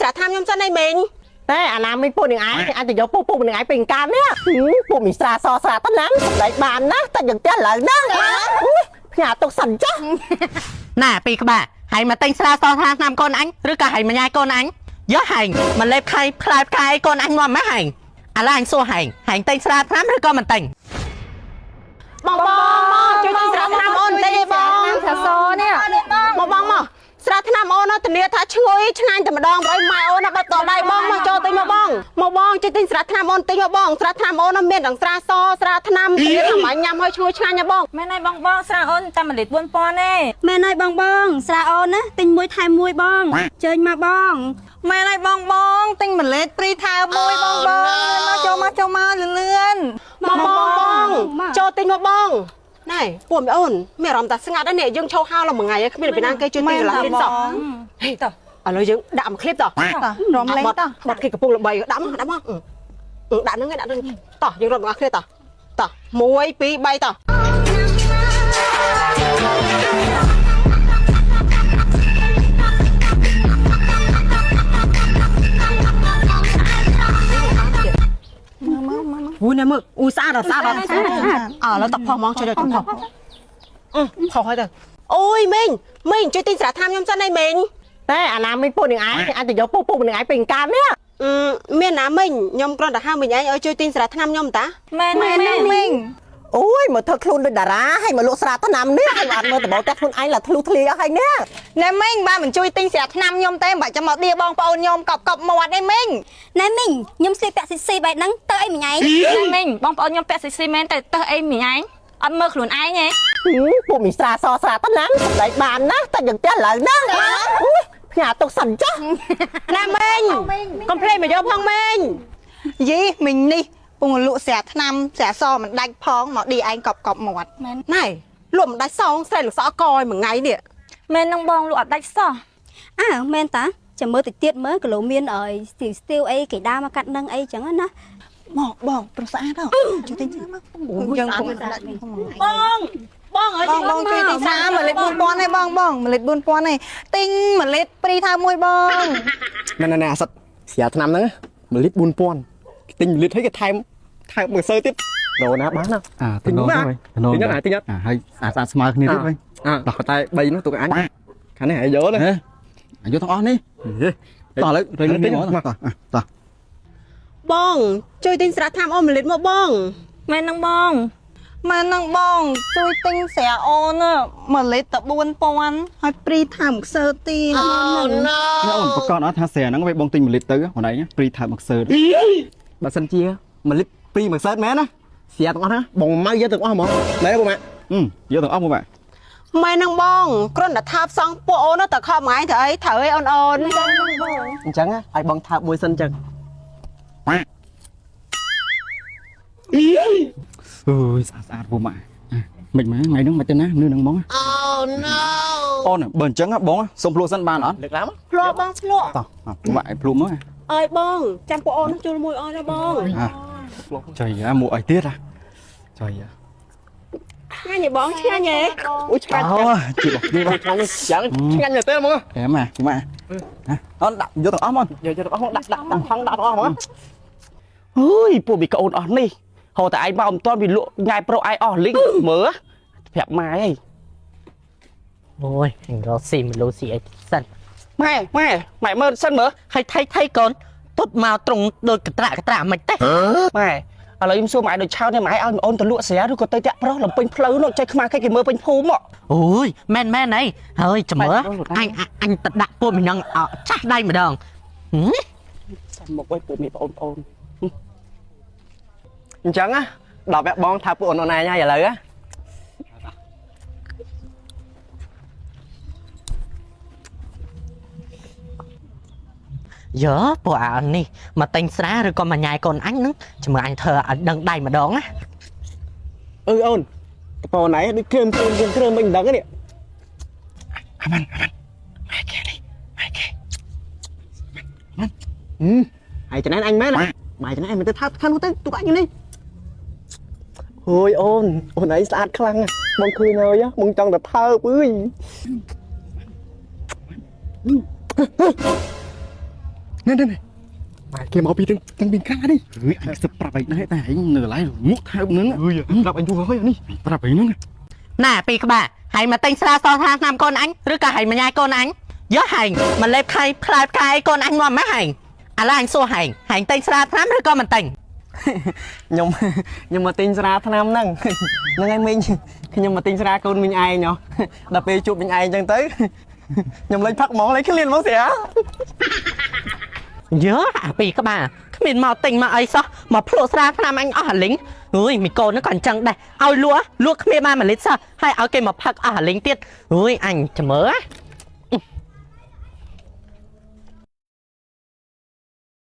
ស្រាថ្នាំខ្ញុំសិនអីមីង តែអាណាមីងពួកនឹងឯងអាចទៅយកពួកពួកនឹងឯងពេញកាននេះពួកមីស្រាសស្រាតណាំសម្ដែងបានណាតែយ៉ាងផ្ទះឡើយណាផ្ញើទុកសិនចាស់ ណែពីរក្បាលហែងមកទិញស្រាសថ្នាំឆ្នាំកូនអញឬក៏ហែងមកញ៉ាយកូនអញយកហែងមកលេបខៃផ្លែផ្កាយកូនអញមកម៉េះហែងឥឡូវអញសួរហែងហែងទិញស្រាថ្នាំឬក៏មិនទិញ បងបងមកជួយទិញស្រាថ្នាំអូនបន្តិចឯងបង ស្រាសនេះ មកបងមកស្រាថ្នាំអូនណាធានាថាឈ្ងុយឆ្ងាញ់តែម្ដងប្រយម៉ែអូនណាបាត់តដៃបងមកចូលទិញមកបងមកបងជួយទិញស្រាថ្នាំអូនទិញមកបងស្រាថ្នាំអូនណាមានទាំងស្រាសស្រាថ្នាំធានាថាម៉ាញ់ញ៉ាំឲ្យឈ្ងុយឆ្ងាញ់ណាបង មែនហើយបងបងស្រាអូនតែ1លីត្រ4000ទេ មែនហើយបងបងស្រាអូនណាទិញមួយថែមមួយបងជើញមកបង មែនហើយបងបងទិញ1លីត្រព្រីថើមួយបងបងមកចូលមកចូលមកលឿនលឿន មកបងបងចូលទិញមកបងណែពួកមីអូនមានអារម្មណ៍ថាស្ងាត់ហើយនេះយើងឈោហោឡើងមួយថ្ងៃហើយគ្មានពីណាគេជួយទិញកន្លះលីត្រសោះហេតោះឥឡូវយើងដាក់មួយឃ្លីបតោះ តោះរំលេងតោះ បាត់គេកំពុងល្បីដាក់មកដាក់មកដាក់ហ្នឹងឯងដាក់ហ្នឹងតោះយើងរត់ទាំងអស់គ្នាតោះតោះ1 2 3តោះអូយណែមើលអូស្អាតអត់ស្អាតអត់អើឥឡូវតផោះហ្មងជួយដល់តផោះអឺផោះហើយទៅអូយមីងមីងជួយទិញស្រាថ្នាំខ្ញុំសិនអីមីង តែអាណាមីងពួកនឹងឯងអាចទៅយកពួកពួកនឹងឯងពេញកាននេះ អឺមានណាមីងខ្ញុំគ្រាន់តែហៅមីងឯងឲ្យជួយទិញស្រាថ្នាំខ្ញុំតា មែន មែន មែន ណាមីង អូយមកធ្វើខ្លួនដូចតារាហើយមកលក់ស្រាថ្នាំនេះហើយអត់មើលដបោតែខ្លួនឯងឡាធ្លុះធ្លាហើយនេះ ណែមីងបើមិនជួយទិញស្រាថ្នាំខ្ញុំទេមិនបាច់ចាំមកដៀបងប្អូនខ្ញុំកប់កប់មាត់ទេមីង ណែមីងខ្ញុំស្លៀកពាក់ស៊ីស៊ីបែបហ្នឹងទៅអីម្ញ៉ៃ ណែមីងបងប្អូនខ្ញុំពាក់ស៊ីស៊ីមែនតែទៅអីមីងឯងអត់មើលខ្លួនឯងទេ ពួកមីស្រាសស្រាតណាំសម្ដែងបានណាតែយ៉ាងផ្ទះឡើយណាផ្ញើទុកសិនចាស់ ណាមីងកុំភ្លេចមកយកផងមីង យីមីងនេះពងលក់ស្រាថ្នាំស្រាសមិនដាច់ផងមកដៀឯងកប់កប់មាត់ ណែលក់មិនដាច់សងស្រែលសក់កយមួយថ្ងៃនេះ មែននឹងបងលក់អត់ដាច់សោះ អើមែនតាចាំមើលតិចទៀតមើលគីឡូមានអីស្ទីវស្ទីវអីគេដើរមកកាត់នឹងអីចឹងណា មកបងប្រុសស្អាតហ៎ជួយទិញស្រាមកយើងពុំដាច់ បងបងអើយ បងបងជួយទិញស្រា1លីត្រ4000ទេបងបង1លីត្រ4000ទេទិញ1លីត្រព្រីថើមួយបង ណែណែណែអាសិតស្រាថ្នាំហ្នឹង1លីត្រ4000គេទិញ1លីត្រហើយគេថែមថែមមួយសើទៀតរណាបានណា អាតំណងទៅតំណង ទិញអត់ទិញអត់ អាហើយស្អាតស្អាតស្មើគ្នាទៀតវិញ អាដោះតែ3នោះទុកអញខាងនេះឲ្យយកណា ហេអាយុទាំងអស់នេះតោះឥឡូវរេងនេះមកតោះតោះ បងជួយទិញស្រាថ្នាំអូន1លីត្រមកបង មែននឹងបង មែននឹងបងជួយទិញស្រាអូន1លីត្រតែ4000ហើយព្រីថើមួយខ្សើទៀត ណែអូនប្រកាសអត់ថាស្រាហ្នឹងវាបងទិញ1លីត្រទៅខ្លួនឯងព្រីថើមកសើ បើសិនជា1លីត្រ2មួយសើមែនណាស្រាទាំងអស់ណាបងម៉ៅយកទាំងអស់ហ្មងមែនទេបងម៉ាក់ អឺយកទាំងអស់មកបាទ ម៉ែនឹងបងគ្រាន់តែថាបសងពួកអូនទៅខំមួយថ្ងៃត្រូវអីត្រូវអីអូនអូន អញ្ចឹងឲ្យបងថើបមួយសិនអញ្ចឹង អើយស្អាតស្អាតពុំម៉ាក់មិនម៉ាថ្ងៃហ្នឹងមិនទៅណានៅនឹងហ្មងអូ no អូនបើអញ្ចឹងបងសុំភ្លក់សិនបានអត់ លើកឡើង ភ្លក់បងភ្លក់ តោះពុំម៉ាក់ឲ្យភ្លក់មក អើយបងចាំពួកអូនជួលមួយអូនណាបង អាចុយអាមួកអីទៀតអាចុយអា ឆ្ងាញ់ហ៎បងឆ្ងាញ់ហ៎ អូឆ្ងាញ់ អូជីបនេះ ឆ្ងាញ់យ៉ាងឆ្ងាញ់ទៅហ្មង អែមអាពុំម៉ាក់អូនដាក់យកទាំងអស់មក យកយកទាំងអស់ដាក់ដាក់ដាក់ថងដាក់ទាំងអស់ហ្មងអើយពួកមីក្អូនអស់នេះហៅតែឯងមកមិនទាន់វាលក់ញ៉ែប្រុសឯងអស់លីងមើលប្រាប់ម៉ែឯង អូយអញរកស៊ីមលូស៊ីអីសិន ម៉ែម៉ែម៉ែមើលសិនមើល ហើយថៃថៃកូនទុតមកត្រង់ដូចកត្រាក់កត្រាក់មិនទេ ម៉ែឥឡូវខ្ញុំសួរម៉ែដូចឆោតនេះម៉ែឲ្យអូនទៅលក់ស្រាឬក៏ទៅតាក់ប្រុសលំពេញផ្លូវនោះចេះខ្មាស់គេគេមើលពេញភូមិមក អូយមែនមែនអីហើយចាំមើល បែបនោះ អញអញទៅដាក់ពួកមីងអចាស់ដៃម្ដងហឹម ចាំមកវិញពួកមីបងប្អូនអញ្ចឹងណាដល់វគ្គបងថាពួកអូនអូនឯងហើយឥឡូវណា យើពួកអាអូននេះមកទិញស្រាឬក៏មកញ៉ាយកូនអញហ្នឹងចាំមើលអញធ្វើឲ្យដឹងដៃម្ដងណា អឺអូនតបងណៃដូចគ្រើមគ្រើមគ្រើមគ្រើមមិនដឹងទេនេះ អាម៉ាន់អាម៉ាន់ម៉ែគេនេះម៉ែគេ ហើយចំណែនអញមែនម៉ែចំណែនអញមិនទៅថាខាងនោះទៅទុកអញនេះហួយអូនអូនឯងស្អាតខ្លាំងបងឃើញហើយបងចង់ទៅថើបអើយ នេះនេះម៉ែគេមកពីទាំងទាំងពីកានេះ អើយអញសិបប្រាប់ឯងដែរតែឯងនៅឡើយងក់ថើបនឹង អើយប្រាប់អញយូរហើយនេះ ប្រាប់ឯងហ្នឹង ណែពីរក្បាលហែងមកទិញស្រាសស្រាថ្នាំកូនអញឬក៏ហែងមកញ៉ាយកូនអញយកហែងមកលេបខៃផ្លែផ្កាអីកូនអញមកម៉េះហែងឥឡូវអញសួរហែងហែងទិញស្រាថ្នាំឬក៏មិនទិញ ខ្ញុំខ្ញុំមកទិញស្រាថ្នាំហ្នឹងហ្នឹងហើយមីងខ្ញុំមកទិញស្រាកូនមីងឯងហ៎ដល់ពេលជួបមីងឯងអញ្ចឹងទៅខ្ញុំលេងផឹកហ្មងលេងឃ្លានហ្មងស្រា យើអាពីរក្បាលគ្មានមកទិញមកអីសោះមកភ្លក់ស្រាថ្នាំអញអស់អាលីងអើយមីកូនហ្នឹងក៏អញ្ចឹងដែរឲ្យលក់លក់គ្មានបានមួយលីត្រសោះហើយឲ្យគេមកផឹកអស់អាលីងទៀតអើយអញចាំមើលណា